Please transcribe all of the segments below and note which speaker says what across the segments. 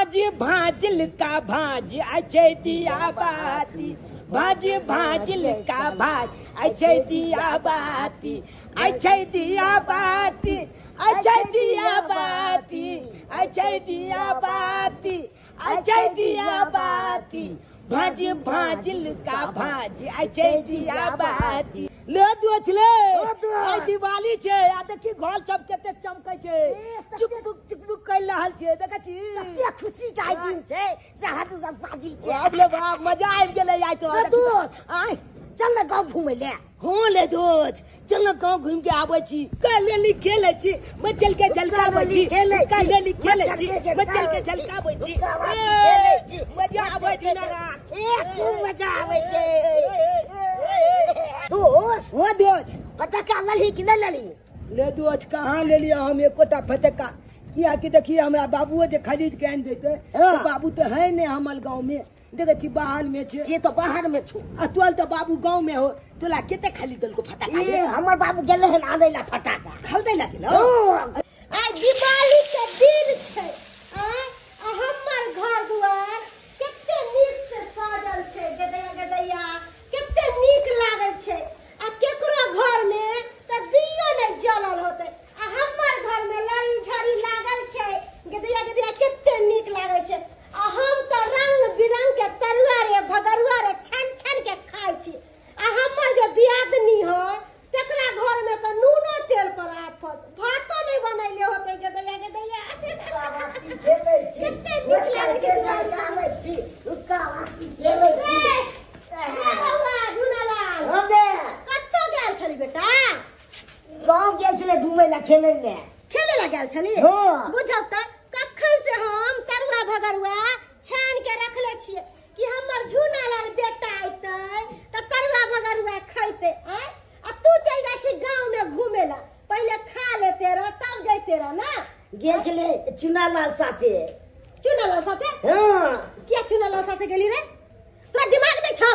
Speaker 1: भाज भाजल का भाज अच्छे दिया बाती, भाज भाजल का भाज अच्छे दिया बाती, अच्छे दिया बाती, अच्छे दिया बाती, अच्छे दिया बाती, अच्छे दिया बाती, भाज भाजल का भाज अच्छे दिया बाती। ले दोस्त ले, आइ दिवाली छे आ देखी घर सब कते चमकै छे, चुकबुक चुकबुक कर रहल छे, देखै छी
Speaker 2: कते खुशी के आइ दिन छे, से हाथ सब साजिल छे।
Speaker 1: बाप रे बाप, मजा आबि गेलै आइ तो।
Speaker 2: दोस्त आइ चल ना गांव घूमै ले।
Speaker 1: हां ले दोस्त, चल ना गांव घूम के आबै छी। कल खेलै छी, मचल के झलकाबै छी, कल खेलै छी, मचल के झलकाबै छी, मजा आबै छै ना,
Speaker 2: ए खूब मजा आबै छै। दोस्त
Speaker 1: हो दोस्त,
Speaker 2: फटक्का ललही कि नहीं ललही?
Speaker 1: ले दोस्त कहाँ ले लिया हम एकोटा फटक्का, किया कि देखिए हमरा बाबूओ जे खरीद के आनि देते तो बाबू तो है नहीं हमर गाँव में, देखे छी बाहर में छे।
Speaker 2: से तो बाहर में छो
Speaker 1: आ तोल तो बाबू गाँव में हो, तोला केते खरीद देलको फटक्का?
Speaker 2: ए हमर बाबू गेले हन आनै ला फटक्का,
Speaker 1: खरीदै ला गेलो।
Speaker 3: आइ दिवाली के दिन छै आ हमर घर दुआर कते नीक से सजल छै, गदैया गदैया कते नीक लागै छै, आ केकरो घर में त दियो नै जलल होतै, आ हमर घर में लड़ी झड़ी लागल छै, गदैया गदैया कते नीक लागै छै। आ हम त रंग बिरंग के तरुआ रे भगरुआ रे छन छन के खाइ छी, आ हमर जे बियादनी हो तकरा घर में त नूनो तेल पर आफत, भातो नै बनैले होतै। गदैया गदैया कते नीक लागै छै। बेटा
Speaker 2: गाँव गेल छलै घूमै ला, खेलै ला,
Speaker 3: खेलै ला गेल छली?
Speaker 2: हां।
Speaker 3: बुझौ त कखन से हम तरुआ भगरुआ छान के रखले छियै कि हमर झूना लाल बेटा अइतै त तरुआ भगरुआ खैतै। आ तू चलि जाइ छी गाँव में घूमे ला, पहिले खा लेते रह तब जैते रह ना।
Speaker 2: गेल छलै चुना लाल साथे।
Speaker 3: चुना लाल साथे?
Speaker 2: हां।
Speaker 3: किया चुना लाल साथे गेली रे? तोरा दिमाग नै छौ?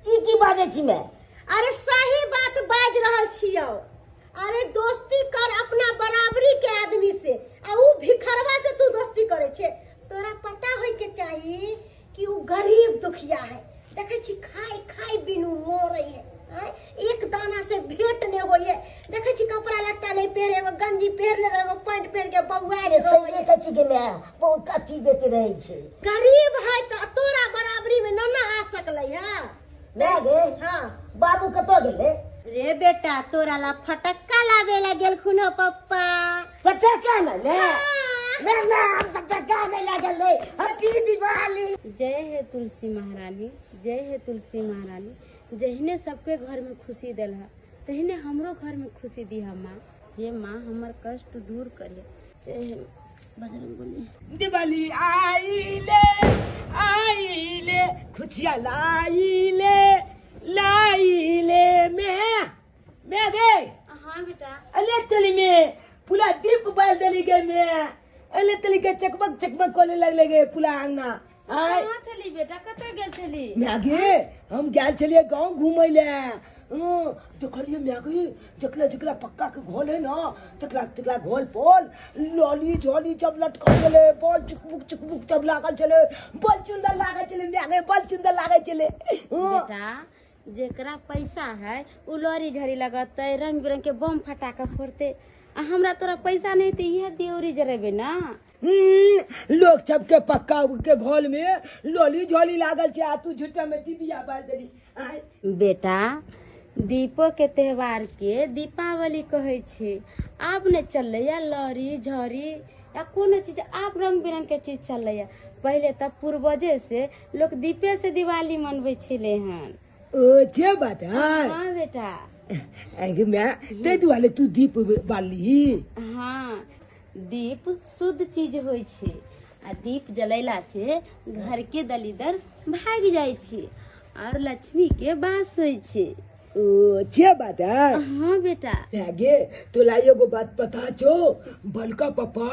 Speaker 2: ई की बाजै छी मैं?
Speaker 3: अरे सही बात बाज रहल छियौ। अरे दोस्ती कर अपना बराबरी के आदमी से, आ उ भिखरवा से तू दोस्ती करे छे। तोरा पता होय के चाही कि उ गरीब दुखिया है, देखै छी खाय खाय बिनु मरे है, एक दाना से भेंट नहीं होय है, देखै छी कपड़ा लत्ता नहीं पहिरे, एगो गंजी पहिर ले, एगो पैंट पहिर के बौआइ रहे।
Speaker 2: सही कहै छी कि मैं बहुत अथी देते रहै छै।
Speaker 3: गरीब है त तोरा बराबरी में न ना आ सकलै है।
Speaker 2: नै गे?
Speaker 3: हां।
Speaker 2: बाबू कतौ गेलै?
Speaker 3: रे बेटा तोरा ला फटक्का लाबे ला गेलखुन हो पप्पा।
Speaker 2: फटक्का ला ले? ना ना फटक्का नहीं लागल रे, हैप्पी दिवाली।
Speaker 4: जय हे तुलसी महारानी, जय हे तुलसी महारानी, जहिने सबके घर में खुशी दिल तहिने हमरो घर में खुशी दिहा माँ। हे माँ हमर कष्ट दूर करिए। जय हे बजरंगबली।
Speaker 1: दिवाली आइले आइले खुशियाँ लाइले लाइले मैं गए।
Speaker 4: हाँ बेटा।
Speaker 1: अले चली में पूरा दीप बाल दली गए मैं, अले चली के चकमक चकमक कोले लगले गए पूरा आंगना।
Speaker 4: आय कहाँ चली बेटा, कतऽ गेल छली?
Speaker 1: मैं गे हम गेल छलिए गांव घूमै ले। देखलिए मैं गे जकला जकला पक्का के घोल है ना, तकला तकला घोल पोल लॉली झोली जब लटकल छले, बॉल चुकबुक चुकबुक जब लागल छले, बल चुंदर लागल छले मैं गे, बल चुंदर लागल छले।
Speaker 4: बेटा जेकरा पैसा है उ लड़ी झड़ी लगतै, रंग बिरंग के बम फटाका फोड़ते, आ हमरा तोरा पैसा नहीं तो इहे दियोरी जरेबे ना।
Speaker 1: लोग सबके पक्का के घोल में लोली झोली लागल छे, आ तू झूठा में दिबिया बाल देली।
Speaker 4: बेटा दीपो के त्योहार के दीपावली कहै छै, आब ने चललै या लड़ी झड़ी या कोनो चीज, आब रंग बिरंग के चीज चललै। पहिले तऽ पूर्वजे से लोग दीपे से दिवाली मनबै छलै हन।
Speaker 1: ओ जे बात है।
Speaker 4: हाँ बेटा।
Speaker 1: अगे मैं ते दुआले तू दीप बाली।
Speaker 4: हाँ दीप शुद्ध चीज होइ छै, आ दीप जलैला से घर के दलिदर भागि जाइ छै और लक्ष्मी के वास होइ छै।
Speaker 1: ओ जे बात है।
Speaker 4: हाँ बेटा।
Speaker 1: गे तोला एगो बात पता छो, बड़का पापा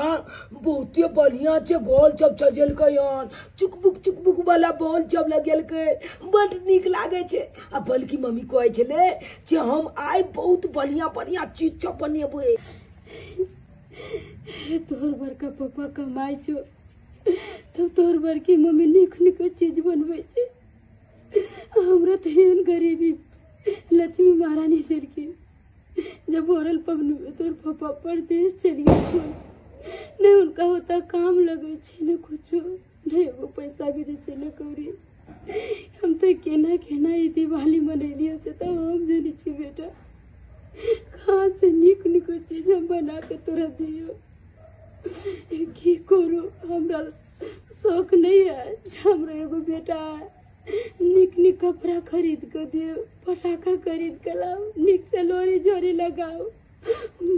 Speaker 1: बहुते बढ़िया छे गोल सब सजेलकै हन, चुकबुक चुकबुक वाला बॉल सब लगेलकै, बड नीक लागे छे। आ बल्कि मम्मी कहै छले जे हम आइ बहुत बढ़िया बढ़िया चीज सब बनेबै।
Speaker 4: तोहर बड़का पापा कमाई छो तब तोहर बड़की मम्मी नीक नीक चीज बनबै छै। हमरा तऽ एहन गरीबी लक्ष्मी महारानी देलखिन। जब भरल पबनी में तोहर पापा परदेश चलि गेलखुन, नहि हुनका ओतऽ काम लगै छै ने कुछो, नहि एगो पैसा भेजै छै ने कौड़ी। हम तऽ केना केना ई दिवाली मनेलियै से तऽ हम जानै छी बेटा। कहाँ से नीक नीक चीज हम बना के तोरा दियौ। की करू, हमरा शौक नहीं है जे हमरा एगो बेटा है, नीक नीक कपड़ा खरीद के दियौ, पटाखा खरीद के लाओ, नीक से लोरी झोरी लगाओ,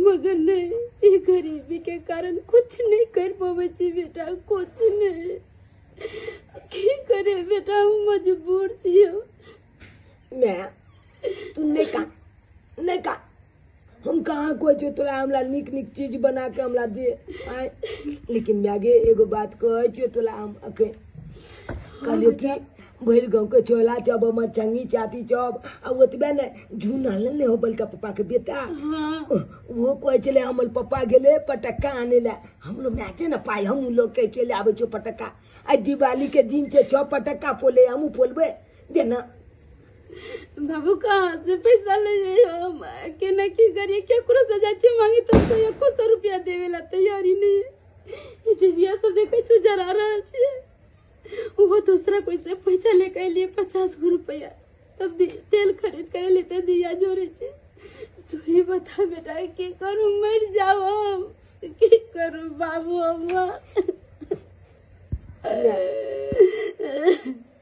Speaker 4: मगर नहीं, ई गरीबी के कारण कुछ नहीं कर पबै छी बेटा, कुछ नहीं। की करे बेटा, हम मजबूर छियौ।
Speaker 1: मैं तू नहीं का नहीं का हम कहाँ कहै छियौ तोरा हमरा नीक नीक चीज बना के हमरा दे आय। लेकिन माय एगो बात कहै छियौ तोरा हम अखन, कहलियौ कि भरि गाँव के चोला चब हमर चंगी चाती चब आ ओतबे ने झूनल ने हो बलका पप्पा के बेटा, ओहो कहै छलै हमर पप्पा गेलै पटक्का आनै लए, हमरो मायते ने पाइ, हमहूँ लऽ के चलि आबै छियौ पटक्का। आइ दिवाली के दिन छै, छौ पटक्का फोले, हमहूँ फोलबै दे ना।
Speaker 4: बाबू कहाँ से पैसा ले हम केना की करिए, केकरो से जाइ छियै मांगे तो कोई एको सौ रुपया देवे ला तैयार ही नहीं है। डिबिया सब देखै छौ जरा रहल छियै, ओहो दूसरा कोई से पैसा लेके अयलियै 50 गो रुपया, तब तेल खरीद कर लेते दिया जोड़े छै। तू ही बता बेटा की करू, मर जाओ हम, की करू बाबू हम।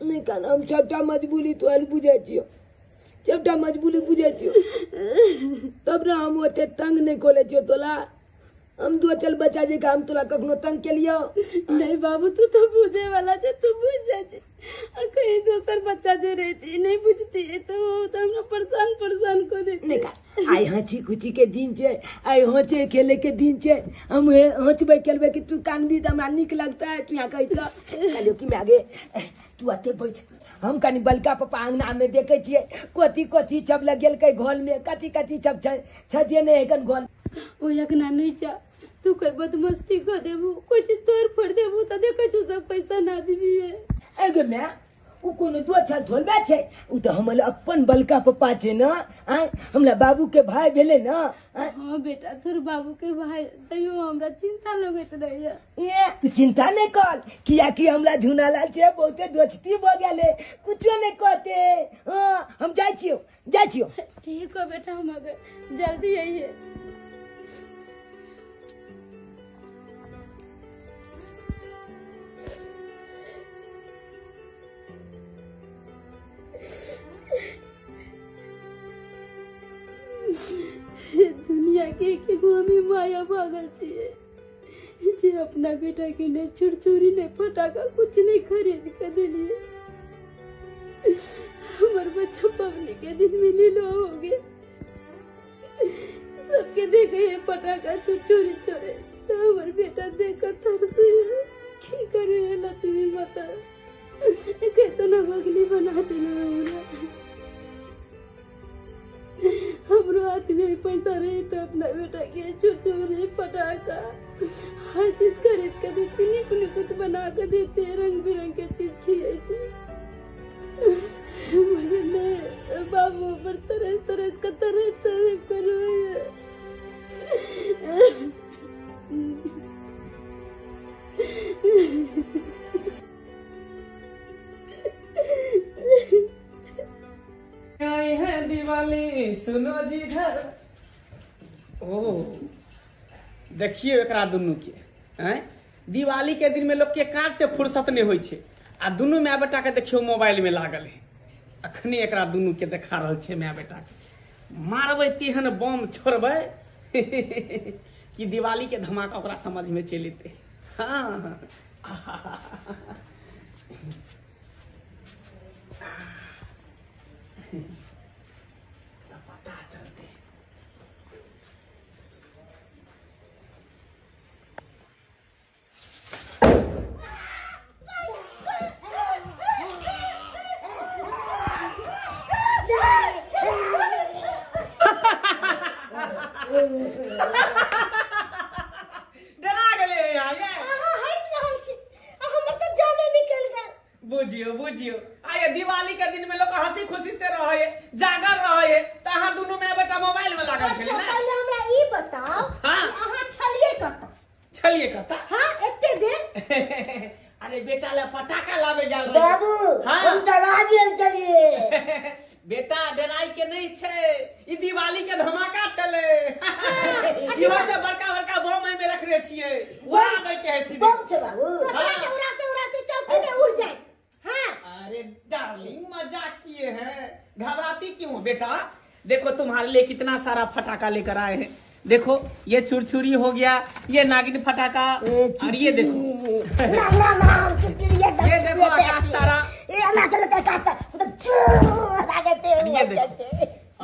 Speaker 1: नहीं कान हम सबटा मजबूरी तोहर बुझै छियौ, सबटा मजबूरी बुझै छियौ, तब ने हम ओते तंग नहीं कऽ लै छियौ तोला। हम दो चल बच्चा जे हम तोला कखनो तंग केलियौ
Speaker 4: नहीं बाबू, तू तो बुझे वाला छै, तू बुझ जाइ छै। आ कहीं दोसर बच्चा जे रहती नहीं बुझती तो हमरा परेशान परेशान कर देती।
Speaker 1: नहीं का आइ हँसी खुशी के दिन छै, आइ हँचे खेले के दिन छै, हम हँसबै खेलबै कि तू कानबी तऽ हमरा नीक लगतै। तू यहाँ कहि तऽ कहलियौ कि माय गे तू एते बैठ, हम कनि बलका पप्पा अंगना में देखै छियै कथी कथी सब लगेलकै घर में, कथी कथी सब छै सजेने है कन घर।
Speaker 4: ओ अंगना नहीं जा, तू कोई बदमस्ती कर देबू, कोई चीज तोड़ फोड़ देबू तऽ देखै छौ सब पैसा ना देबी।
Speaker 1: एगो माय उ कोनो दोसर थोड़बे छै, उ तऽ हमर अपन बलका पप्पा छै ने, आँय हमरा बाबू के भाई भेलै ने।
Speaker 4: हाँ बेटा तोर बाबू के भाई, तैयो हमरा चिंता लगैत रहैया।
Speaker 1: ए तू चिंता नहीं कर, कियाकि हमरा झुनालाल छै बहुते दोस्ती भऽ गेलै, कुछो नहीं कहते। हाँ हम जाइ छियौ, जाइ छियौ।
Speaker 4: ठीक हो बेटा, हम अगर जल्दी आइए। दुनिया के एक हमी माया भागल छियै जे अपना बेटा के ने चुरचुरी ने फटाका कुछ नहीं खरीद के दिलिए। हमार बच्चा पबनी के दिन मिली लो हो गए, सबके देखे ये पटाखा चुरचुरी चोरे, तो हमार बेटा देख कर तरसे की करू ये लक्ष्मी माता, कैसे ना बगली बना देना हमरा। हमरो हाथ में पैसा रही तो अपना बेटा के चुरचुरी पटाखा हर चीज खरीद के देती, निक निकुत बना के देते, रंग बिरंग के चीज खियाते। मगर नहीं बाबू पर तरह तरह का तरह तरह करो।
Speaker 5: आई है दिवाली सुनो जी घर। ओ देखिए एकरा दुनू के हैं, दिवाली के दिन में लोग के काज से फुर्सत नहीं होई छे, आ दुनू my बेटा के देखियो मोबाइल में लागल है। अखने एकरा दुनू के देखा रहल छे my बेटा के, मारबै तेहन बम छोड़बै कि दिवाली के धमाका ओकरा समझ में चलि एतै। हाँ पता चलते। डरा गेलै यार,
Speaker 3: अहाँ हँसि रहल छी, अहाँ
Speaker 5: बुझियो बुझियो आये दिवाली के दिन में लोग हंसी खुशी से रहे जागर रहे त अहाँ दुनू में बेटा मोबाइल में लागल छली
Speaker 3: अच्छा
Speaker 5: ना।
Speaker 3: पहले हमरा ई बताओ
Speaker 5: हाँ।
Speaker 3: कि अहाँ छलिए कत?
Speaker 5: छलिए कत?
Speaker 3: हां एते देर।
Speaker 5: अरे बेटा ला पटाखा लावे गेल रही।
Speaker 2: बाबू
Speaker 5: हाँ।
Speaker 2: हम डरा गेल छलिए।
Speaker 5: बेटा डराई के नहीं छे, ई दिवाली के धमाका छले। इहो से बड़का बड़का बम एमे रखने छिए, उड़ा दे के है सीधे।
Speaker 2: बम छे बाबू।
Speaker 3: उड़ाते उड़ाते उड़ाते चौकी ले उड़ जाए। हां
Speaker 5: अरे डार्लिंग मजाक किए हैं, घबराती क्यों हो बेटा? देखो तुम्हारे लिए कितना सारा फटाका लेकर आए हैं। देखो ये छुरछुरी हो गया, ये नागिन फटाका, और ये देखो
Speaker 2: ना ना ना हम छुरछुरी
Speaker 5: ये देखो आकाश तारा,
Speaker 2: ये ना चलता आकाश तारा मतलब
Speaker 5: और ये देखो,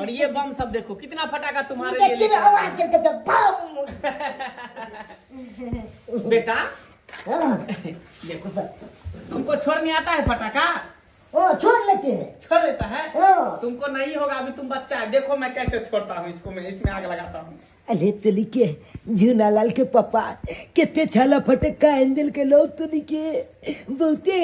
Speaker 5: और ये बम सब देखो कितना फटाका तुम्हारे लिए
Speaker 2: देखिए
Speaker 5: लेकर आए।
Speaker 2: आवाज करके तो बम।
Speaker 5: बेटा देखो तुमको छोड़ने आता है फटाका?
Speaker 2: ओ छोड़ लेते हैं।
Speaker 5: छोड़ लेता है?
Speaker 2: हाँ।
Speaker 5: तुमको नहीं होगा अभी, तुम बच्चा है। देखो मैं कैसे छोड़ता हूँ इसको, मैं इसमें आग लगाता हूँ।
Speaker 1: अरे तुली के झूनालाल के पापा कितने छाला फटका एंजल के लोग तुली के बहुते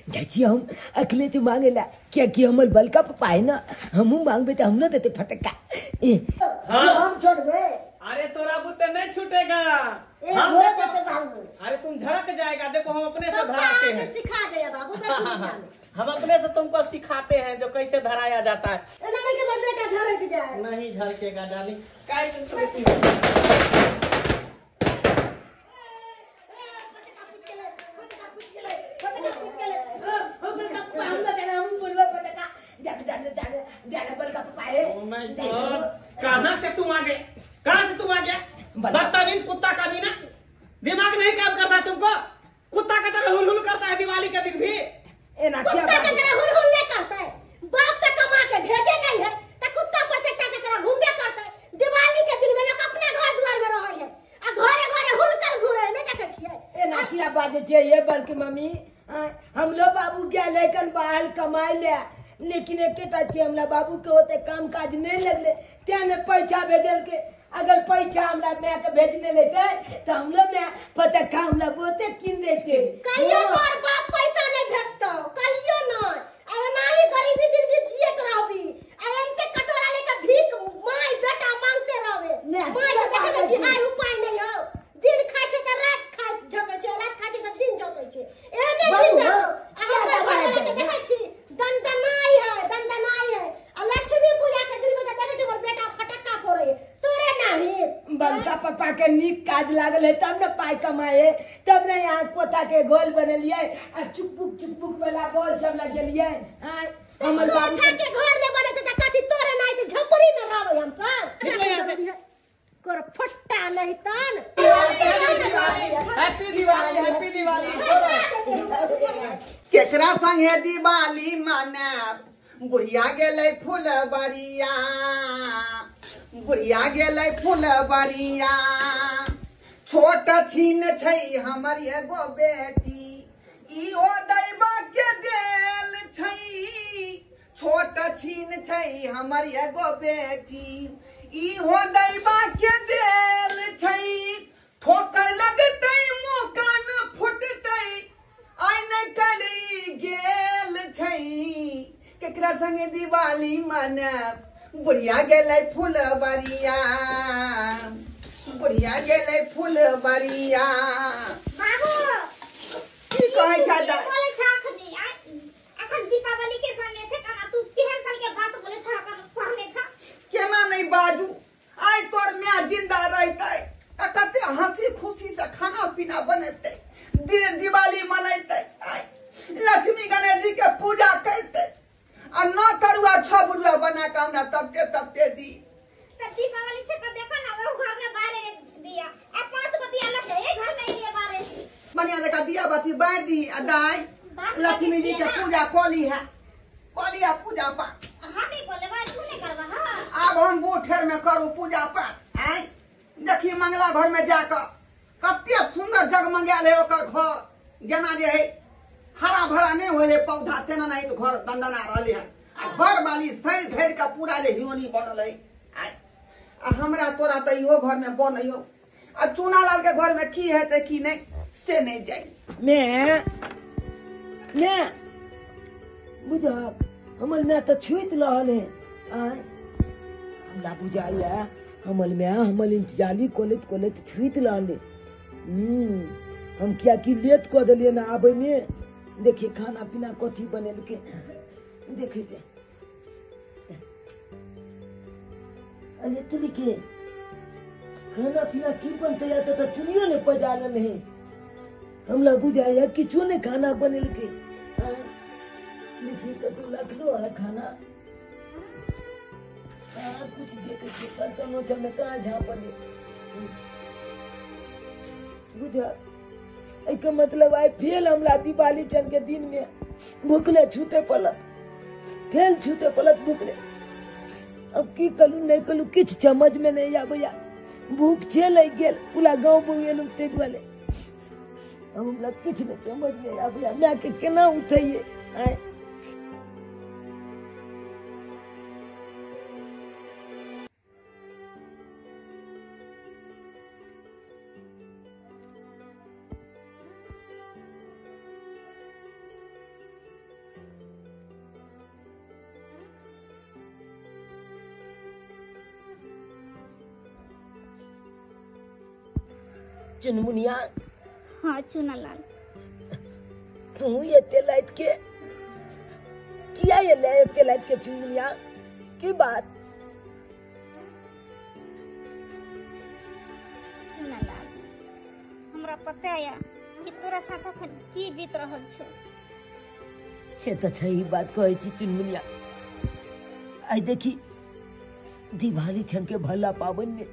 Speaker 1: जाची हम अकेले तो मांगेला क्या कि हमर बलका पापा है ना, हमू मांगबे तो हम न देते फटका।
Speaker 5: हाँ।
Speaker 2: हम छोड़ दे।
Speaker 5: अरे तोरा बुते नहीं छूटेगा। हम देखो, अरे तुम झड़क जाएगा। देखो हम अपने से धराते हैं।
Speaker 3: सिखा दे बाबू,
Speaker 5: हम अपने से तुमको सिखाते हैं जो कैसे धराया जाता है।
Speaker 3: बेटा झड़क जाए।
Speaker 5: नहीं झड़केगा डार्लिंग। कहाँ से तुम आ गए? कहाँ से तुम आ गया? बदतमीज कुत्ता का भी ना दिमाग नहीं काम करता तुमको। कुत्ता का तरह हुल हुल करता है दिवाली के दिन भी।
Speaker 3: कुत्ता के तरह हुल हुल नहीं करता है, बाप से कमा के भेजे नहीं है तो कुत्ता पर चट्टा के तरह घूमबे करता है। दिवाली के दिन में लोग अपना घर द्वार में रहे है आ घरे घरे हुलकल घूरे नहीं देखै छियै।
Speaker 1: एना किया बाजै छियै ये बड़की मम्मी? हम लोग बाबू गया लेकिन बाहर कमाए ले, लेकिन एकेटा छियै हमरा बाबू के होते काम काज नहीं लगले तें ने पैसा भेजल के। अगर पैसा हमरा my के भेजने लेते तो हम लोग my पटाखा हमरा बहुते कीन देते।
Speaker 3: कहियो तोर बाप पैसा नहीं भेजतो, कहियो नहीं। एना ही गरीबी जिंदगी जियत रहबी, आ एनते कटोरा लेके भीख my बेटा मांगते रहबे। My के देखै छी आय उपाय नहीं हो, दिन खाय छै त रात खाय झकै छै, रात खाय छै त दिन झकै छै। एहने दिन रहतो। आ हमरा घर वाला के देखै छी दनदनाई है, दनदनाई है। आ लक्ष्मी पूजा के दिन में त देखै छी हमर बेटा फटक्का फोड़े तोरे नाही।
Speaker 1: बड़का पापा के नीक काज लागल है तब न पाई कमाए, तब न यहाँ कोता के गोल बनेलिए आ चुकबुक चुकबुक वाला बॉल सब लगेलिए। हमर बाबू
Speaker 3: के घर में बने त कथी तोरे नाही त झोपड़ी में रहबै हम सब। कर फट्टा नहीं तन।
Speaker 5: Happy Diwali, happy Diwali.
Speaker 6: केकरा संगे दिवाली मनाब? बुढ़िया गेलै फुलबरिया, बुढ़िया गेलै फुलबरिया। छोट छीन छै हमर एगो बेटी, इहो दैबा के देल छै। छोट छीन छै हमर एगो बेटी, इहो दैबा के देल छै। ठोकर लगतै मुँह कान फुटतै, आइ नहि करी गेल छै। केकरा संगे दिवाली मनाब? बुढ़िया गेलै फुलबरिया, बुढ़िया गेलै फुलबरिया।
Speaker 7: बाबू
Speaker 6: की कहै छ दाइ?
Speaker 7: बोलै छ अखनी अखन दीपावली के समय छै, कना तू केहन सन के बात बोलै छ? अखन पढ़ने छ
Speaker 6: केना नहीं बाजू? आइ तोर my जिंदा रहतै आ कते हंसी खुशी से खाना पीना बनेतै, दिवाली मनेतै, आइ लक्ष्मी गणेश जी के पूजा करतै आ 9 तरुआ 6 बुढ़ुआ बना के हमरा तबते तबते दी।
Speaker 7: त दीपावली छै त देखो ना वो घर में बारे दिया आ 5 गो दिया लग गए घर में ये बारे
Speaker 6: बढ़िया जका दिया बाती बार दी आ दाई लक्ष्मी जी के पूजा कली है, कली है पूजा पाठ।
Speaker 7: हम ही बोलेबा तू नहीं करबा। हां
Speaker 6: आब हम बूठेर में करू पूजा पाठ। आइ देखी मंगला घर में जाकर कते सुंदर जगमगायल है ओकर घर, जेना जे है हरा भरा नहीं होय है पौधा तेना नहीं तो घर दंदना रहले है। आ घर वाली सज धरि के पूरा जे हिरोनी बनल है। आ हमरा तोरा त इहो घर में बनैयो आ चूनालाल के घर में की हेतै की नहीं से नहीं जाय।
Speaker 1: मैं मैं बुझा हमर माय तऽ छुति रहल है। आय हमरा बुझाइया हमर माय हमर इंतजारी कोलैत कोलैत छुति रहल है। हम कियाकि लेट कऽ देलियै ने आबै में। देखिए खाना पीना कथी बनेलकै देखे दे। अरे तुली के खाना पीना की बनते या तो चुनियो ने पजारल है। हमरा बुझाइया किछो ने खाना बनेलकै। देखिए कतौ रखलो है खाना कुछ देखे बर्तनो में कहाँ झाँपल बुझा। एहिके मतलब आइ फेल हमरा दिवाली चन के दिन में भुखले छूते पड़त, फेल छूते पड़त भुखले। अब की कलू नहीं कलू किछु समझ में नहीं आबैया। भूख छे लागि गेल पूरा गाँव बौएलहुँ ताहि दुआरे अब हमरा किछु नहीं समझ में आबैया। मायके केना उठैयै। आँय चुनमुनिया।
Speaker 7: हाँ चुनालाल
Speaker 1: तू एते लाइत के किया एले एते लाइत के चुनमुनिया की बात?
Speaker 7: चुनालाल हमरा पता या कि तोरा साथ अखन की बीत रहल छौ।
Speaker 1: छे तऽ छै ई बात कहै छी चुनमुनिया। आइ देखी दिवाली छन के भला पाबनि में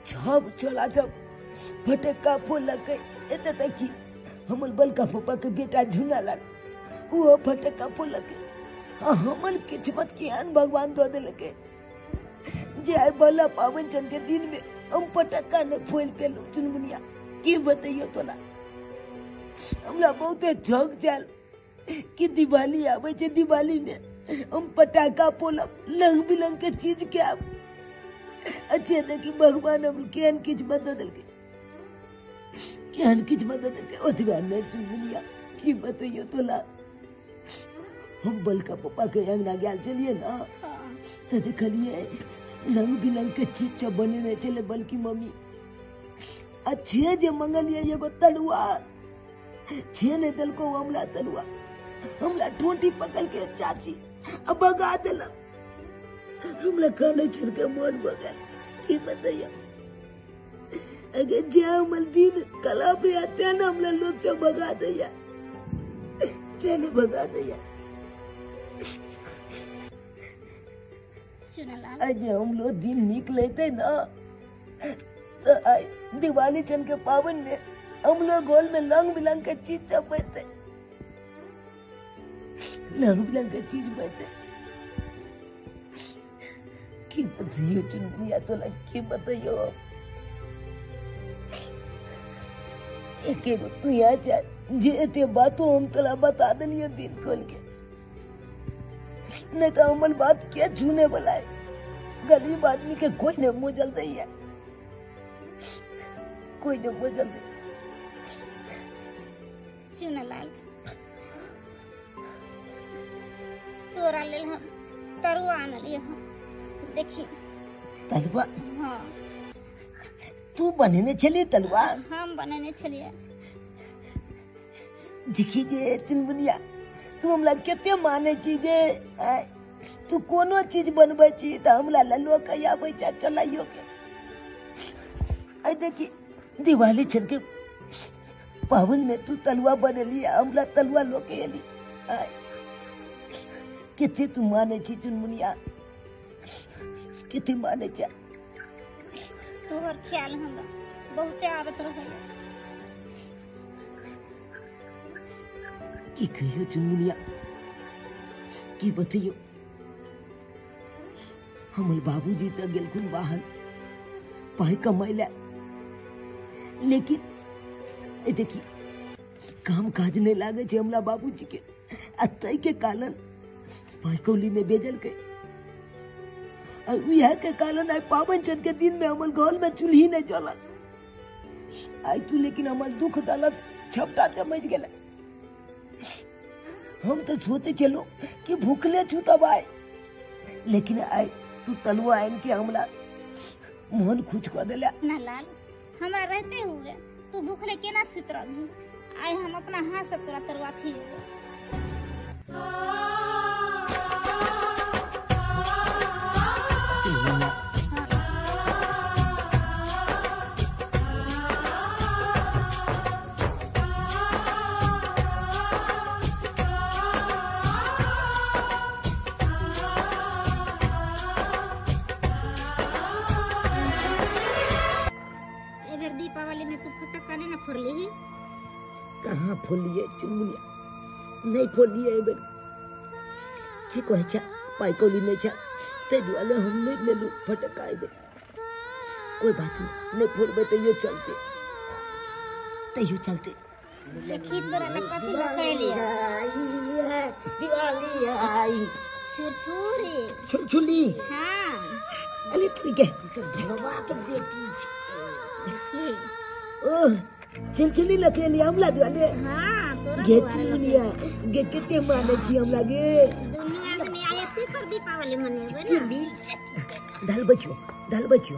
Speaker 1: छब चला जब फटक्का फोड़लकै। एते तक कि हमर बलका पप्पा के बेटा झुनालाल ओहो फटक्का फोड़लकै। आ हमर किस्मत केहन भगवान दऽ देलकै जे आइ भला पाबनि छन के दिन में हम फटक्का नहि फोड़ि पेलहुँ। चुनमुनिया की बतैयौ तोरा, हमरा बहुते झोंक छल कि दिवाली आबै छै, दिवाली में हम पटाखा फोड़ब, रंग बिरंग के चीज खायब। अच्छे देखी भगवान हम केहन किस्मत दऽ देलकै, केहन किस्मत दऽ देलकै। ओतबे नहि चुनमुनिया की बतैयौ तोरा, हम बलका पप्पा के अंगना गेल छलियै ने तऽ देखलियै रंग बिरंग के चीज सब बनेने छलै बल्कि मम्मी। अच्छे जे मंगलियै एगो तरुआ छे नहि देलको हमरा तरुआ, हमरा ठोंटी पकड़ के चाची आ भगा देलक। हमरा कानै छलकै मन भऽ गेल की बतैयौ। अगर जे हमर दिन खराब या तें ने हमरा लोक सब भगा दैया, तें ने भगा दैया।
Speaker 7: चुनालाल
Speaker 1: जे हमरो दिन नीक लेते ना तो आइ दिवाली चन के पावन में हम लोग गोल में रंग बिरंग के चीज सब बनते, रंग बिरंग के चीज बनते। की बतैयौ चुनमुनिया तोरा की बतैयौ। एक एगो तू यहाँ जा जे एते बातो हम तोरा बता देलियै दिन खोल के, नहीं तो हमर बात के छूने वाला है। गरीब आदमी के कोई नहीं मुजल दैया, कोई नहीं मुजल दे।
Speaker 7: चुनालाल तोरा लेल हम तरुआ आनलियै हँ, देखी
Speaker 1: तरुआ।
Speaker 7: हाँ
Speaker 1: तू बनेने छली तरुआ?
Speaker 7: हम बनेने छलियै।
Speaker 1: देखी गे चुनमुनिया तू हमरा कते मानै छी गे। तू कोनो चीज बनबै छी तऽ हमरा लऽ लऽ के आबै छै चलाइयो के। आइ देखी दिवाली छन के पावन में तू तलुआ बनेली, हमरा तलुआ लऽ के एली। कते तू मानै छी चुनमुनिया, कते मानै छै।
Speaker 7: तोहर ख्याल हमरा बहुते आबत रहैया।
Speaker 1: की कहियो चुनमुनिया की बतैयो। हमर बाबूजी तऽ गेलखुन बाहर पाइ कमाइ लए, लेकिन देखी काम काज नहीं लागे छै हमरा बाबूजी के, आ ताहि के कारण पाइ कौली नहि भेजलकै। आ उएह के कारण आइ पाबनि चन के दिन में हमर घर में चूल्ही नहीं जलल। आइ तू लेकिन हमर दुख दलत छपटा चमचि गेलै। हम तो सोचे चलो कि भूखले छु तब आए, लेकिन आए तू तलुआ आन के हमला मोहन खुश कर देला।
Speaker 7: ना लाल, हमरा रहते हुए तू भूखले केना सुत रहबी? आइ हम अपना हाथ से तोरा तरुआ खिएबो। दीपावली में तू फटक्का नहीं ना फोड़ली?
Speaker 1: कहाँ फोड़लिए चुनमुनिया, नहीं फोड़लिए एहि बेर। की कहै छै पाइ कौड़ी नहीं छै, ताहि दुआरे हम नहीं लेलहुँ फटक्का एहि बेर। कोई बात नहीं, नहीं फोड़बै तैयो चलते, तैयो चलते।
Speaker 7: देखी तोरा लग कथी लकैलिए।
Speaker 2: दिवाली आई
Speaker 7: छुरछुरी।
Speaker 1: छुरछुरी?
Speaker 7: हाँ।
Speaker 1: अरे ठीक है,
Speaker 2: धनवा के बेटी छै।
Speaker 1: ओह चिलचिली लकेली हमला दुआले।
Speaker 7: हाँ, तोरा
Speaker 1: गे चुनमुनिया गे कते मानै छी हमला गे।
Speaker 7: दुनू आदमी आए एते पर दीपावली मनेबै ना।
Speaker 2: मिल सकती।
Speaker 1: धल बचियो, धल बचियो,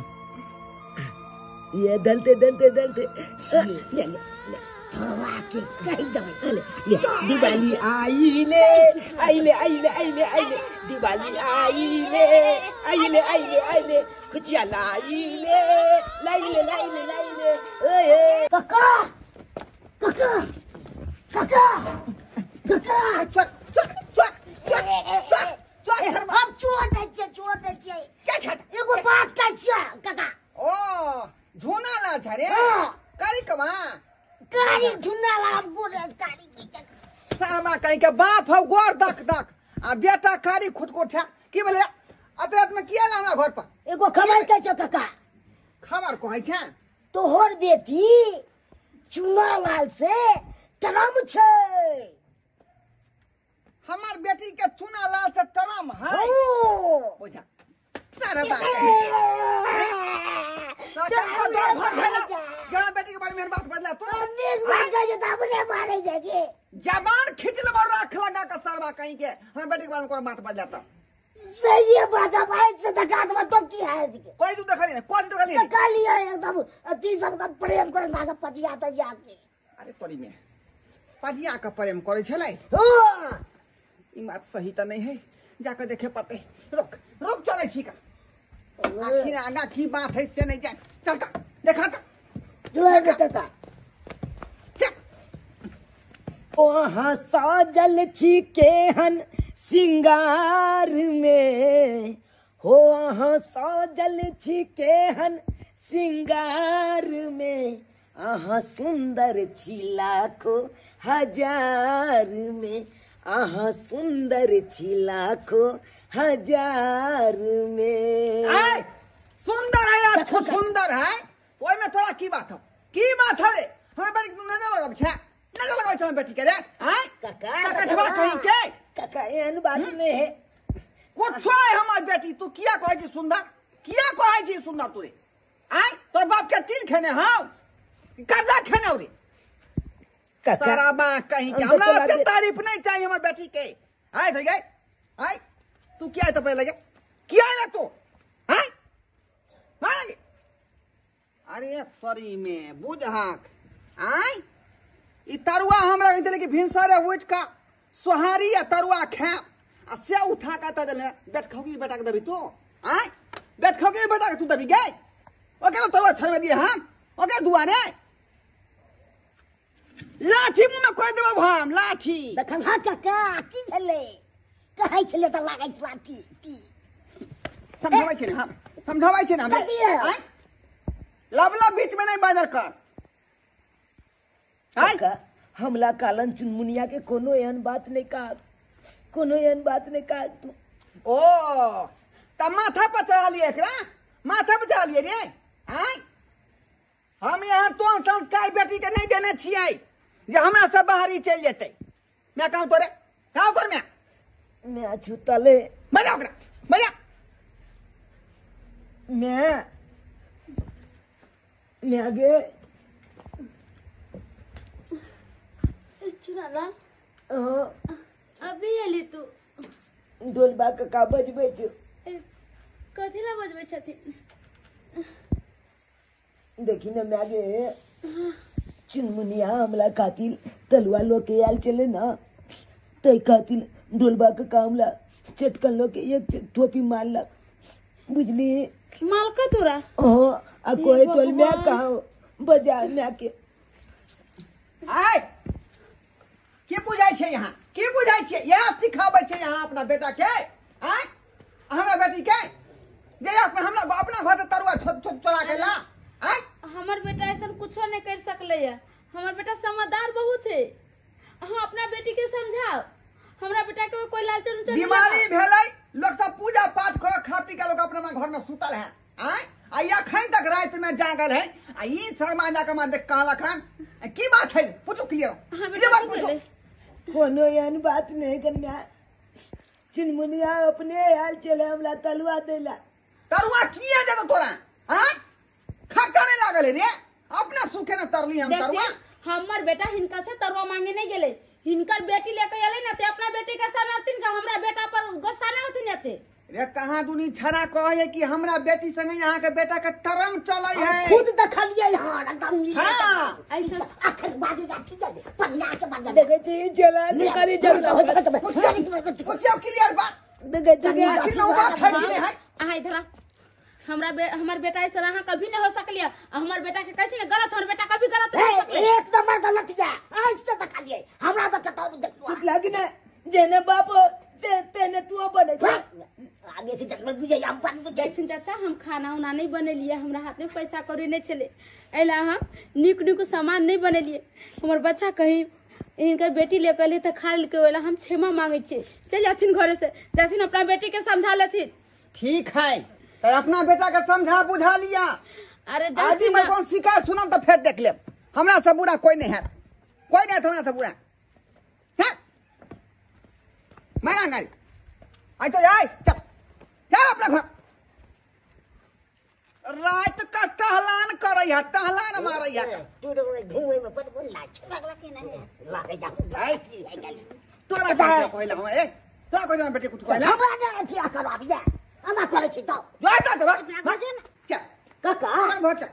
Speaker 1: ये दलते दलते दलते ले ले ले
Speaker 2: धनवा के कहि देबै।
Speaker 1: ले ले दिवाली आई ले आई ले आई ले आई ले आई ले दिवाली आई ले आई ले आई ले आई ले खुशियां लाई ले लाई ले लाई ले लाई ले। ओए
Speaker 2: काका काका काका काका
Speaker 6: चल चल चल चल चल,
Speaker 2: हम चोर नै छियै, चोर नै छियै।
Speaker 6: के छै?
Speaker 2: एगो बात कहै छियै काका।
Speaker 6: ओ झूना लाल छै रे, कारी कमा
Speaker 2: कारी झूना लाल गोर कारी
Speaker 6: सामा कहीं के बाप हौ गोर दक दक आ बेटा कारी खुटकुट छै। की भेलै अतरात में किया ला हमरा घर पर?
Speaker 2: एगो खबर कहै छौ काका।
Speaker 6: खबर कहै छै?
Speaker 2: तोहर बेटी चुना लाल से तरम छै।
Speaker 6: हमर बेटी के चुना लाल से तरम है? बुझा सारा बात बेटी के बारे में बात बदला तो जबान खींच लेबो राख लगा के सरवा कहीं के। हमर बेटी के बारे में कोनो बात बदला तो
Speaker 2: सही है बाजा भाई से धक्का दबा तो की है?
Speaker 6: कोई तू देखली नहीं, कोई देखली नहीं।
Speaker 2: देखा लिया एकदम अति सब का प्रेम करे नागा पजिया तजिया के।
Speaker 6: अरे तोरी में पजिया का प्रेम करे छलै?
Speaker 2: हां,
Speaker 6: ई बात सही त नहीं है, जाके देखे पड़ते। रुक रुक चलै छी का, आखिर आगा की बात है से नहीं जान। चल त देखा त
Speaker 2: चल बेटा।
Speaker 1: वहाँ साजल छी केहन सिंगार में, हो अहाँ साजल छी केहन सिंगार में, अहाँ सुंदर छी लाखो हजार में, अहाँ सुंदर छी लाखो हजार में।
Speaker 6: आय सुंदर है यार, सुंदर है ओय में तोरा की बात हो, की बात है रे? हमरा बेटी के नजर लगाब छै, नजर लगाब छै बेटी के रे। आय
Speaker 2: काका
Speaker 6: काका कहीं के
Speaker 1: काका एहन बात नहीं है
Speaker 6: कुछ है हमार बेटी। तू किया कहै छी सुंदर, किया कहै छी सुंदर तू रे? आय तोर बाप के तिल खेने हौ, कर्जा खेने हौ रे
Speaker 1: काका।
Speaker 6: सारा बा कहीं के हमरा एते तारीफ नहीं चाहिए हमार बेटी के। आय सही गए, आय तू किया है तो पहले लगे किया है ना तू? आय लगे अरे सॉरी में बुझ हाक। आय ई तरुआ हमरा कहै कि भिनसरे उठि कऽ सोहारी आ तरुआ खायब आ से उठा के तऽ देले बेट खौकी बेटा के देबी तू? आय बेट खौकी बेटा के तू देबी गे? ओकरा तरुआ छड़बे दिए हम ओकरा दुआरे लाठी मुँह में कोइ देबो हम लाठी।
Speaker 2: देखल हा काका की भेलै? कहै छलै तऽ लागै छै लाठी ती।
Speaker 6: समझाबै छै ने हम, समझाबै छै ने हम। आय लबला बीच में नहीं बाजल कर। आय
Speaker 1: हमला कालन चुनमुनिया के कोनो एहन बात नहीं कहा, कोनो एहन बात नहीं कहा तू।
Speaker 6: ओ त माथा पर चढ़ा लिए एकरा, माथा पर चढ़ा लिए रे। आय हम यहाँ तो संस्कार बेटी के नहीं देने छियै जे हमरा सब बाहरी चलि जेतै। मैं कहूँ तोरे कहूँ तोर मैं
Speaker 1: मैं छुतले
Speaker 6: बजा ओकरा बजा।
Speaker 1: मैं आगे
Speaker 4: चुनालाल।
Speaker 1: हाँ
Speaker 4: अभी एली तू
Speaker 1: डोलबा काका बजबै छौ।
Speaker 4: कथी ला बजबै छथिन?
Speaker 1: देखी न माय गे, चुनमुनिया हमला खातिर तलुआ लोके आयल चले ना, तै खातिर डोलबा काका हमला चटकन लोके एक थोपी मारलक, बुझली?
Speaker 4: मालका तोरा?
Speaker 1: हाँ, आ कोई तोल में कहो बजा माय के।
Speaker 6: आय की बुझाइ छै यहाँ, की बुझाइ छै? इएह सिखाबै छै यहाँ अपना बेटा के? आय हमरा बेटी के जे हमरा अपना घर से तरुआ चोरा के ला। आय
Speaker 4: हमर बेटा ऐसा कुछो नहीं कर सकले है, हमर बेटा समझदार बहुत है। अहाँ अपना बेटी के समझाओ, हमरा बेटा के कोई लालच उलच नहीं।
Speaker 6: दिवाली भेलै, लोग सब पूजा पाठ कर खा पी के लोग अपना अपना घर में सुतल है। आय आ अखन तक रात में जागल है आ ई शर्मा जाके मां देख कहलक हन की बात है? पूछो क्लियर।
Speaker 4: हाँ बेटा
Speaker 6: पूछो।
Speaker 1: कोनो एहन बात नहीं कन्या, चुनमुनिया अपने आयल चले हमरा तलुआ देला।
Speaker 6: तरुआ किया देतो तोरा? हां खर्चा नहीं लागल रे, अपना सुखे न तरली हम तरुआ।
Speaker 4: हमर बेटा हिनका से तरुआ मांगे नहीं गेले, हिनकर बेटी लेके एले ना ते अपना बेटी के समझथिन का हमरा बेटा पर गुस्सा नहीं होथिन एते।
Speaker 6: रे कहां दुनी छड़ा कहे कि हमरा बेटी संगे यहाँ के बेटा के तरंग चलै है।
Speaker 2: खुद देखलिए हां एकदम।
Speaker 6: हां
Speaker 2: ऐसा आखिर बाजी जाती जा पन्ना के बाजा
Speaker 1: देखे छी जला निकाली जला
Speaker 6: पूछियो क्लियर बात।
Speaker 1: देखे छी
Speaker 6: आखिर न बात है कि है।
Speaker 4: अहाँ इधर आ, हमरा हमर बेटा ऐसा अहाँ कभी नहीं हो सकलिए। हमर बेटा के कहै छी ने गलत, हमर बेटा कभी गलत नहीं हो सकले।
Speaker 2: एक नंबर गलत या आज से देखलिए हमरा त कतौ देखलो
Speaker 1: चुप लागी ना, जेने बाप तेने तू बने
Speaker 2: आगे के जंगल बुझे हम पानी।
Speaker 4: देखिन चाचा, हम खाना उना नहीं बनेलिए, हमरा हाथ में पैसा कौड़ी नहीं छले, एला हम नीक नीक सामान नहीं बनेलिए। हमर बच्चा कहीं हिनकर बेटी लेके अलियै तऽ खा लेलकै, ओहि ला हम क्षमा मांगै छियै। चलि जाथिन घरे से, जाथिन अपना बेटी के समझा लेथिन।
Speaker 6: ठीक है तो अपना बेटा के समझा बुझा लिया।
Speaker 4: अरे
Speaker 6: आदि में कौन शिकायत सुनम तो फिर देख लेब, हमरा से बुरा कोई नहीं है, कोई नहीं है हमरा से बुरा है। मैं नहीं आई तो जाए, चल चल अपना घर। रात का टहलान करे है, टहलान मारे है।
Speaker 2: तू तो घूमे में बड़ बोल लाछ
Speaker 7: पगला के नहीं
Speaker 2: लागे जा
Speaker 6: तोरा का कहला हम ए तोरा कोई ना बेटे कुछ कहला
Speaker 2: हमरा ना अथी करो अभी हमरा करे छी तो
Speaker 6: जो ता तो चल
Speaker 2: काका
Speaker 6: घर चल।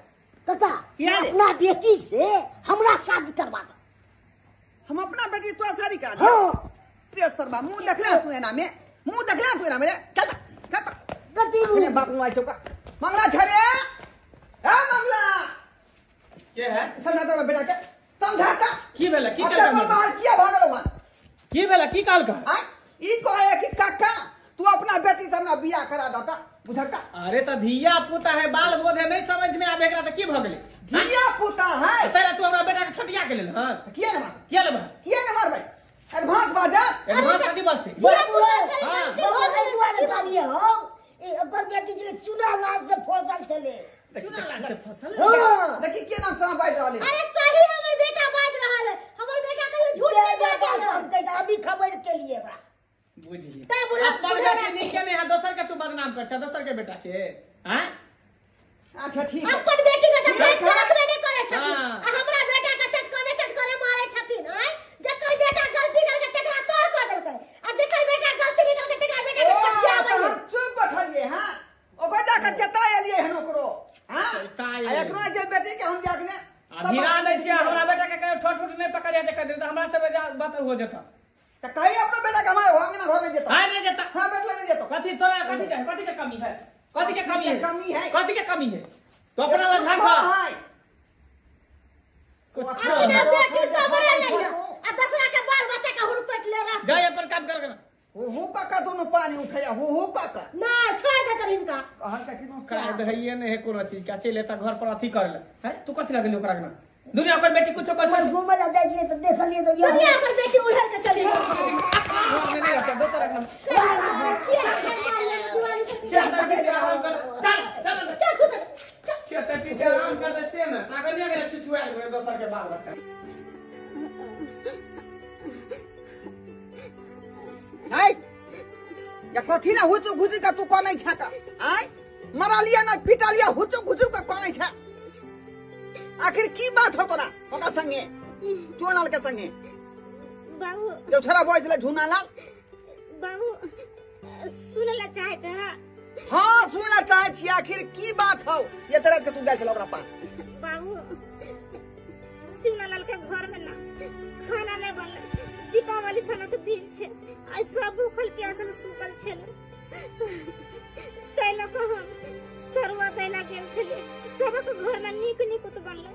Speaker 2: काका अपना बेटी से हमरा शादी करवा दो।
Speaker 6: हम अपना बेटी तोरा शादी करा दे?
Speaker 2: हां
Speaker 6: रे सरबा मुंह देखला तू एना में, मुंह देखला तू एना में। चल चल
Speaker 2: गति
Speaker 6: अपने बाप नु आई चौका मंगला छरे ए मंगला
Speaker 5: के है
Speaker 6: समझा तो बेटा के समझाता
Speaker 5: की भेला की
Speaker 6: अते
Speaker 5: कहलका
Speaker 6: बाहर किया भागल वहां
Speaker 5: की भेला की कहलका?
Speaker 6: आ ई कहे कि काका तू अपना बेटी से हमरा बियाह करा दता, बुझलका?
Speaker 5: अरे त धिया पुता है, बाल बोध है, नहीं समझ में आबे एकरा त की भ गेलै?
Speaker 6: धिया पुता है
Speaker 5: तेरा, तू हमरा बेटा के छटिया के लेल। हां
Speaker 6: किया ना मार,
Speaker 5: किया लेबा,
Speaker 6: किया ना मारबै? एडवांस बाजा
Speaker 5: एडवांस कथी बसते?
Speaker 4: धिया पुता छलै
Speaker 5: हाँ।
Speaker 4: गलती हो गेलै।
Speaker 2: दुआरे कहलिए हम ए ओकर बेटी जे चूना लाल से फसल छले।
Speaker 5: चूना लाल से फसल?
Speaker 2: हां
Speaker 6: देखी के नाम से बाज रहल है।
Speaker 3: अरे सही हमर बेटा बाज रहल है, हमर बेटा कहियो झूठ नहीं बाजल।
Speaker 2: हम कहि अभी खबर के लिए बा
Speaker 5: बुझली
Speaker 3: तब बुढ़ा-
Speaker 5: अपन बेटी नीक के नहीं है, दोसर के तू बदनाम कर छ, दोसर के बेटा के। हैं
Speaker 6: अच्छा ठीक है,
Speaker 3: अपन बेटी के
Speaker 6: ठीक
Speaker 3: तऽ
Speaker 6: है।
Speaker 3: रखबे नहीं करे छथिन
Speaker 5: हाँ।
Speaker 3: आ हमरा बेटा के चटकने चटकने मारे छथिन। आय जकर बेटा गलती करके तकरा तोड़ कऽ देलकै आ जकर बेटा गलती नहीं करके तकरा बेटा के
Speaker 6: ओ,
Speaker 3: छटियाबै
Speaker 6: तऽ हम चुप बैठलिए हां, ओकर जाके चेता एलिए हन ओकरो। हां
Speaker 5: चेता
Speaker 6: आ
Speaker 5: एलिए।
Speaker 6: एकरो जे बेटी के हम जाके ने
Speaker 5: आ धिरा दै छियै हमरा बेटा के कहियो ठोट ठोट नहीं पकड़िया जे कह दे त हमरा से बात हो जेता।
Speaker 6: त कही अपना बेटा के हमारे अंगना घर में जेतो।
Speaker 5: हां नहीं जेता।
Speaker 6: हां बेटा नहीं जेतो।
Speaker 5: कथी तोरा कथी के कथी के कमी है? कथी के कमी है?
Speaker 6: कमी है।
Speaker 5: कथी के कमी है? तो अपना ला झांक
Speaker 6: है।
Speaker 5: कुछ
Speaker 3: अपना बेटी सबरे नहीं आ दसरा के बाल बच्चा के हुरपट ले रख
Speaker 5: जाय अपन काम कर कर।
Speaker 6: हु काका दोनों पानी उठैया हु हु काका
Speaker 3: ना छोड़ दे तर इनका
Speaker 6: कहल के किनो
Speaker 5: काय दहइए नहीं है कोनो चीज का चल एता घर पर अथी कर ले हैं तू कथी लगली ओकरा के ना दुनिया ओकर बेटी कुछो कर
Speaker 2: हमर घूमे ला जाइ छियै तऽ देखलियै तऽ
Speaker 3: दुनिया ओकर बेटी उलहर के चली गेल।
Speaker 5: घर में नहीं रहता दोसर रखम
Speaker 3: छियै दिवाली पर
Speaker 5: क्या बेटी आराम कर चल चल
Speaker 3: चल छुत चल
Speaker 5: क्या बेटी आराम कर दे से ना ताकत नहीं गेले चुचुआल होए दोसर के बाल बच्चा
Speaker 6: आय या कथी ना हुचु घुचु का तू कोनै छा का आय मरलिया ना पिटलिया हुचु घुचु का कोनै छा आखिर की बात हो तोरा ओका संगे चोनल के संगे
Speaker 7: बाबू
Speaker 6: जब छोरा बॉय छलै झुना लाल।
Speaker 7: बाबू सुनला चाहे छ?
Speaker 6: हां सुनला चाहे छी, आखिर की बात हौ ये तरह के तू गेल छला ओकरा पास?
Speaker 7: बाबू चुना लाल के घर में ना खाना नहीं बनल, दीपावली सनक दिन छे, आई सब भूखल प्यासल सुतल छल, तै लऽ कऽ हम तरुआ दैला गेल छलियै। सबक घर में नीक नीक तो बनल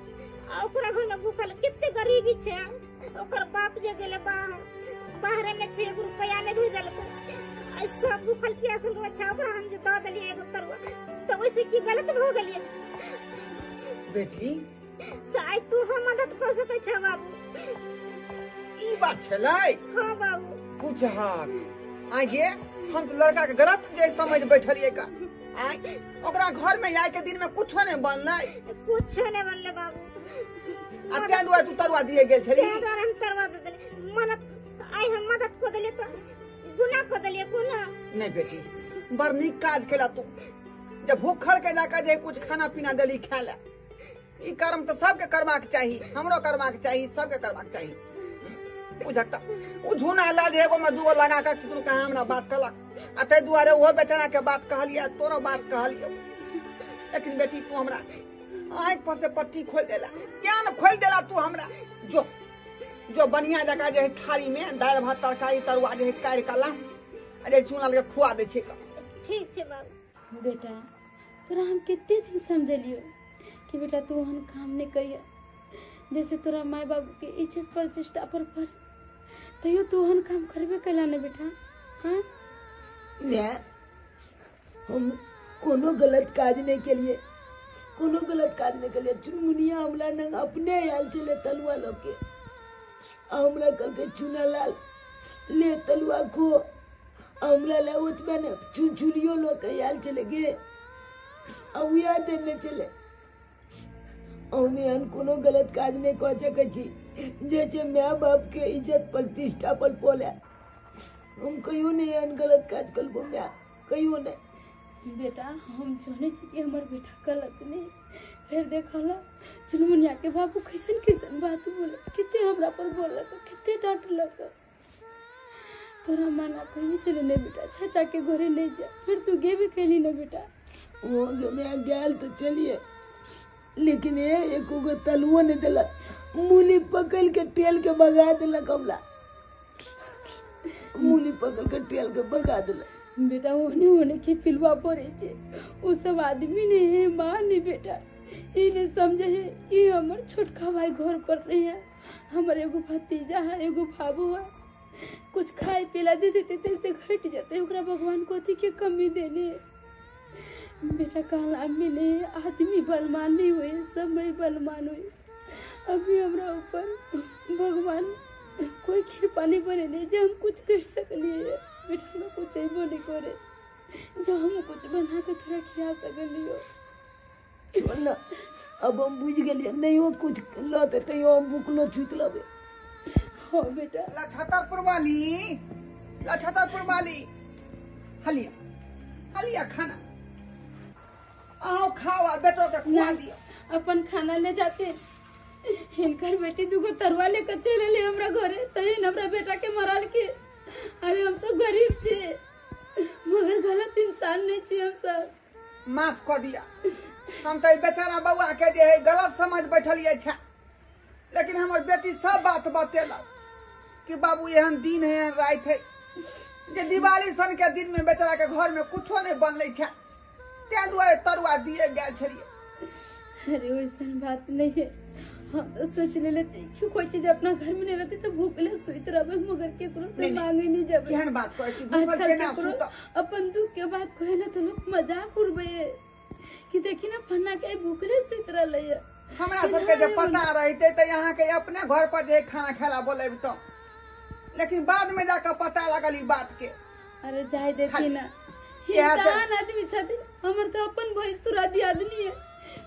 Speaker 7: आ ओकरा घर में भूखल कते गरीबी छे। ओकर बाप जे गेले बाहर, बाहरे में छे, एगो रुपया नहीं भेजलकै, आई सब भूखल प्यासल रहे छे, ओकरा हम जे दऽ देलियै एगो तरुआ तऽ ओइसे की गलत भऽ गेलियै
Speaker 6: बेटी?
Speaker 7: तऽ आइ तू हम मदद कऽ सकै छह बाबू।
Speaker 6: ई बात छलै?
Speaker 7: हाँ बाबू।
Speaker 6: कुछ हाथ आइ गे हम तो लड़का के गलत जे समझ बैठलियै का। आइ ओकरा घर में आइ के दिन में कुछो नहीं बनलै?
Speaker 7: कुछो नहीं बनलै बाबू।
Speaker 6: आ तें दुआरे तू तरुआ दिए गेल छली?
Speaker 7: तें दुआरे हम तरुआ दे देलियै। मदद आइ हम मदद कऽ देलियै तऽ गुनाह कऽ देलियै कोनो?
Speaker 6: नहीं बेटी, बड़ नीक काज केला तू, जब भूखल के जाकर जे कुछ खाना पीना देली खाय ला। ई कर्म तो सबके करबाक चाही, हमरो करबाक चाही, सबके करबाक चाही। बुझक ओ झुना लाल एगो में दूगो लगा के तू कहाँ हमरा बात कहलक, आ ताहि दुआरे ओहो बेचारा के बात कहलियै, तोरो बात कहलियै। लेकिन बेटी तू हमरा आँखि पर से पट्टी खोलि देला, ज्ञान खोलि देला तू हमरा। जो जो बढ़िया जकाँ जे है थाली में दालि भात तरकारी तरुआ जे है काढ़ि कऽ ला, आ जे चूना के खुआ दै छियै।
Speaker 7: ठीक छै बाबू।
Speaker 4: बेटा तोरा हम कते दिन समझलियो कि बेटा तू ओहन काम नहीं करिया जैसे तोरा माय बाबू के इज्जत प्रतिष्ठा पर पर, तैयो तू ओहन काम करबे कैला ने बेटा? हाँ
Speaker 1: मैं हम कोनो गलत काज नहीं केलिए, कोनो गलत काज नहीं केलिए। चुनमुनिया हमला नंग अपने आयल छले तलुआ लके, आ हमरा कहलकै चुना लाल ले तलुआ खो, हमरा ले ओतबे ने चुनचुनियो लके आयल छले गे, आ उएह देने छले। हम एहन कोनो गलत काज नहीं कऽ सकै छी जे छै my बाप के इज्जत प्रतिष्ठा पर पड़े। हम कहियो नहीं एहन गलत काज करबो my, कहियो नहीं।
Speaker 4: बेटा हम जाने छी कि हमार बेटा गलत नहीं, फिर देखल चुनमुनिया के बाबू कैसन कैसन बात बोले, कितने हमरा पर बोलक, कितने डांटलक। तोरा माना कहीं चले नहीं बेटा, चाचा के घरे नहीं जा, फिर तू गे भी कैली ना बेटा।
Speaker 1: वो मैं गेल तो चलिए, लेकिन ये एको गो तलुओ नहीं दिलक, मूली पकड़ के टेल के भगा दिलक हमरा, मूली पकड़ के टेल के भगा दिलक।
Speaker 4: बेटा ओने ओने के पिलवा पड़े छे, उ सब आदमी नहीं है माँ नहीं बेटा, ई नहीं समझे है कि हमर छोटका भाई घर पर नहीं है, हमर एगो भतीजा है एगो बाबू है, कुछ खाए पिला दे देते तैसे घट जाते, ओकरा भगवान को अथी के कमी देने। बेटा कहला मिले आदमी बलमान नहीं हुए, समय बलमान हुए। अभी हमरा ऊपर भगवान कोई कृपा नहीं बने दे जो हम कुछ कर सकलिए। बेटा हमरा कुछ अबो नहीं करे जो हम कुछ बना के थोड़ा खिया सकलियो।
Speaker 1: छोड़ ना, अब हम बुझ गेलिए, नहीं हो कुछ लते तैयो हम भूखलो छुत लेबे।
Speaker 4: हाँ बेटा।
Speaker 6: लछतरपुर वाली, लछतरपुर वाली, हलिया हलिया खाना आओ खाओ, आ बेटो के खुआ दियो।
Speaker 4: अपन खाना ले जाते, हिनकर बेटी दूगो तरुआ लेकर चल अली हमरा घरे, तही हमरा बेटा के मरल के। अरे हम सब गरीब छे मगर गलत इंसान नहीं छे हम सब।
Speaker 6: माफ कर दिया, हम तो बेचारा बउआ के जे है गलत समझ बैठलिए छे, लेकिन हमर बेटी सब बात बतेलक कि बाबू एहन दिन है एहन रात है जे दिवाली सन के दिन में बेचारा के घर में कुछो नहीं बनले छे, तें दुआरे तरुआ दिए गेल छलिए।
Speaker 4: अरे वैसन बात नहीं है, हम तो सोच लेले छी कि कोई चीज अपना घर में नहीं रहती तो भूखले सुइत रहबे, मगर केकरो से मांगे नहीं जाबे।
Speaker 6: केहन बात कहै छी, भूखल केना सुतब?
Speaker 4: अपन दुख के बात कहे ना तो लोग मजाक उड़बे कि देखी ना फन्ना के भूखले सुइत रहले है।
Speaker 6: हमरा सबके जे पता रहते त यहाँ के अपने घर पर जे खाना खाला बोलेब तो, लेकिन बाद में जाकर पता लगल ई बात के।
Speaker 4: अरे जाय देती ना, इंसान आदमी छथिन, हमर तो अपन भैंसुर आदमी है,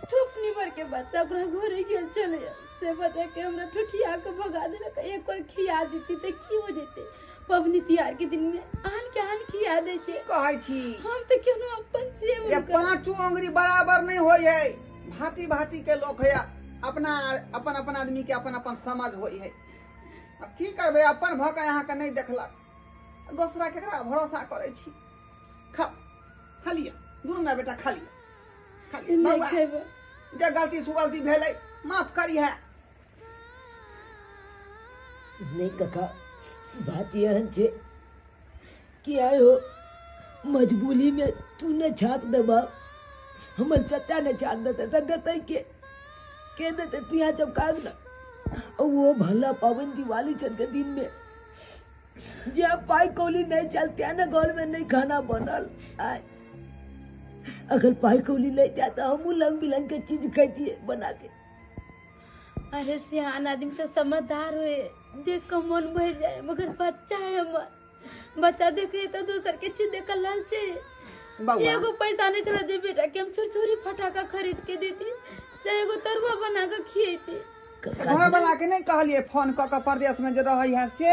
Speaker 4: ठोपनी भर के बच्चा ओकरा घरे गेल छलै से बच्चा के हमरा ठुठिया के भगा देलक। एक बार खिया देती त की हो जेते, पबनी तिहार के दिन में आन के आन खिया दे छै।
Speaker 6: कहै छी
Speaker 4: हम त केनो अपन छियै
Speaker 6: ये पांचो अंगुरी बराबर नहीं होय है, भांति भांति के लोग है, अपना अपन अपन आदमी के अपन अपन समझ होय है। आब की करबै, अपन भऽ कऽ अहाँके नहि देखलक, दोसरा केकरा भरोसा करै छी। खाओ, खा लिअ दुनू माय बेटा, खा लिअ, खा लिअ। बौआ जे गलती सुगलती भेलै माफ करी है।
Speaker 1: नहीं काका, बात एहन छै कि आए हो मजबूरी में तू ने छात दबा, हमर चचा ने छात देते तो देते के देते, तू यहाँ चमका ना। और वो भला पावन दिवाली छठ के दिन में जे पाई कौली नहीं चलते ना, घर में नहीं खाना बनल आए, अगर पाई कौली नहीं जाता हम रंग बिरंग के चीज खाती बना के।
Speaker 4: अरे सियान आदमी तो समझदार हुए, देख कर मन भर जाए, मगर बच्चा है हमार, बच्चा देखे तो दूसर के चीज देख लालचे। एगो पैसा नहीं चला जे बेटा के हम छुरछुरी फटाका खरीद के देती, चाहे एगो तरुआ बना के खिएती।
Speaker 6: घर वाला के नहीं कहलिए फोन क के परदेश में जो रही है से?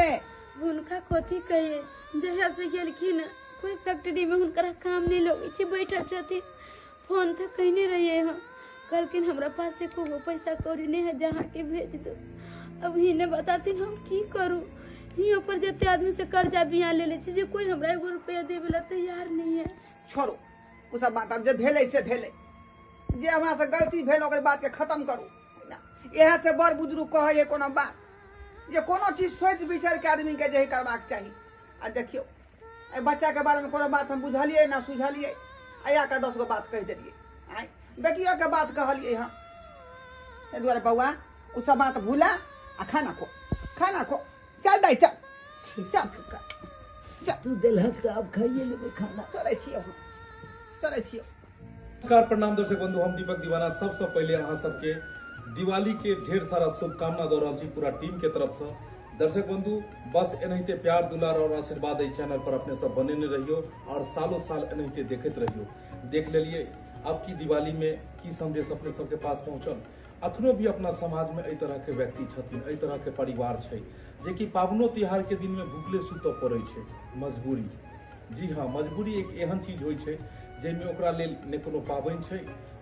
Speaker 4: हुनका कथी कहिए, जहिया से गेलखिन कोई फैक्ट्री में हुनकरा काम नहीं लगै छै, बैठल छथिन। फोन तो कहने रहिए हम, कहलखिन हमरा पास एको गो पैसा कौड़ी नहीं है जहाँ के भेज दो। अब ही ने बताथिन हम की करूँ, हियो पर जते आदमी से कर्जा बिया ले ले छी जे कोई हमरा एगो रुपया देवे ला तैयार नहीं है।
Speaker 6: छोड़ो उ सब बात, अब जे भेलै से भेलै, जे हमरा से गलती भेल ओकर बात के खत्म करू। इएह से बड़ बुजुर्ग कहै है कोनो बात जे कोनो चीज सोच विचार के आदमी के जे करबाक चाही। आ देखियो एहि बच्चा के बारे में कोनो बात हम बुझलियै ना सुझलियै, आ के 10 गो बात कहि देलियै, आँय बेटियो के बात कहलियै हँ। एहि दुआरे बौआ उ सब बात भूला आ खाना खो, खाना खो, चल दाइ चल चल चल,
Speaker 1: तू देलहक तो अब खाइए लेबै खाना।
Speaker 6: चलै छियौ, चलै छियौ।
Speaker 8: नमस्कार प्रणाम दर्शक बंधु, हम दीपक दीवाना सबसे पहले अहाँ सबके दिवाली के ढेर सारा शुभकामना दऽ रहल छी पूरा टीम के तरफ से। दर्शक बंधु बस एनाहिते प्यार दुलार और आशीर्वाद एहि चैनल पर अपने सब बनेने रहियो और सालों साल एनाहिते देखैत रहियो। देख लेलिए अब की दिवाली में की संदेश अपने सबके पास पहुँचल। अखनो भी अपना समाज में एहि तरह के व्यक्ति छथिन, एहि तरह के परिवार छै जेकि पावनो त्योहार के दिन में भूखले सुतऽ पड़ै छै। मजबूरी, जी हाँ, मजबूरी एक एहन चीज होइ छै जाहिमे ओकरा लेल ने कोनो पाबनि छै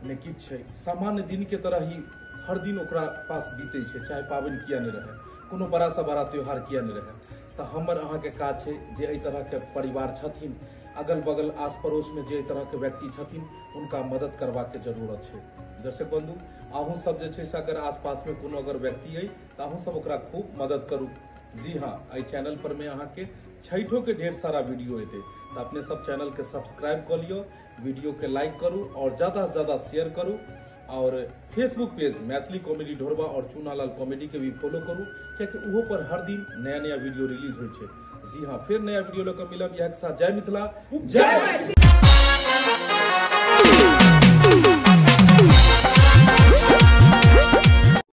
Speaker 8: ने किछु छै, सामान्य दिन के तरह ही हर दिन ओकरा पास बीतै छै, चाहे पाबनि किया नहि रहै, कोनो बड़ा सँ बड़ा त्योहार किया नहि रहै। तऽ हमर अहाँके काज छै जे एहि तरहके परिवार छथिन, अगल बगल आस पड़ोस में जे एहि तरहके व्यक्ति छथिन हुनका मदद करबाके जरूरत छै। दर्शक बंधु अहूँ सब जे छै से अगर आसपास में कोनो अगर व्यक्ति अइ तऽ अहूँ सब ओकरा खूब मदद करू। जी हाँ, एहि चैनल पर में अहाँके छठो के ढेर सारा वीडियो एतै, तऽ अपने सब चैनल के सब्सक्राइब कऽ लियौ, वीडियो के लाइक करू और ज़्यादा से ज़्यादा शेयर करू और फेसबुक पेज मैथिली कॉमेडी ढोरबा और चूनालाल कॉमेडी के भी फॉलो करू, कियाकि ओहो पर हर दिन नया नया वीडियो रिलीज होइ छै। जी हाँ, फिर नया वीडियो लऽ कऽ मिलब। इएह के साथ जय मिथिला, जय मैथिली।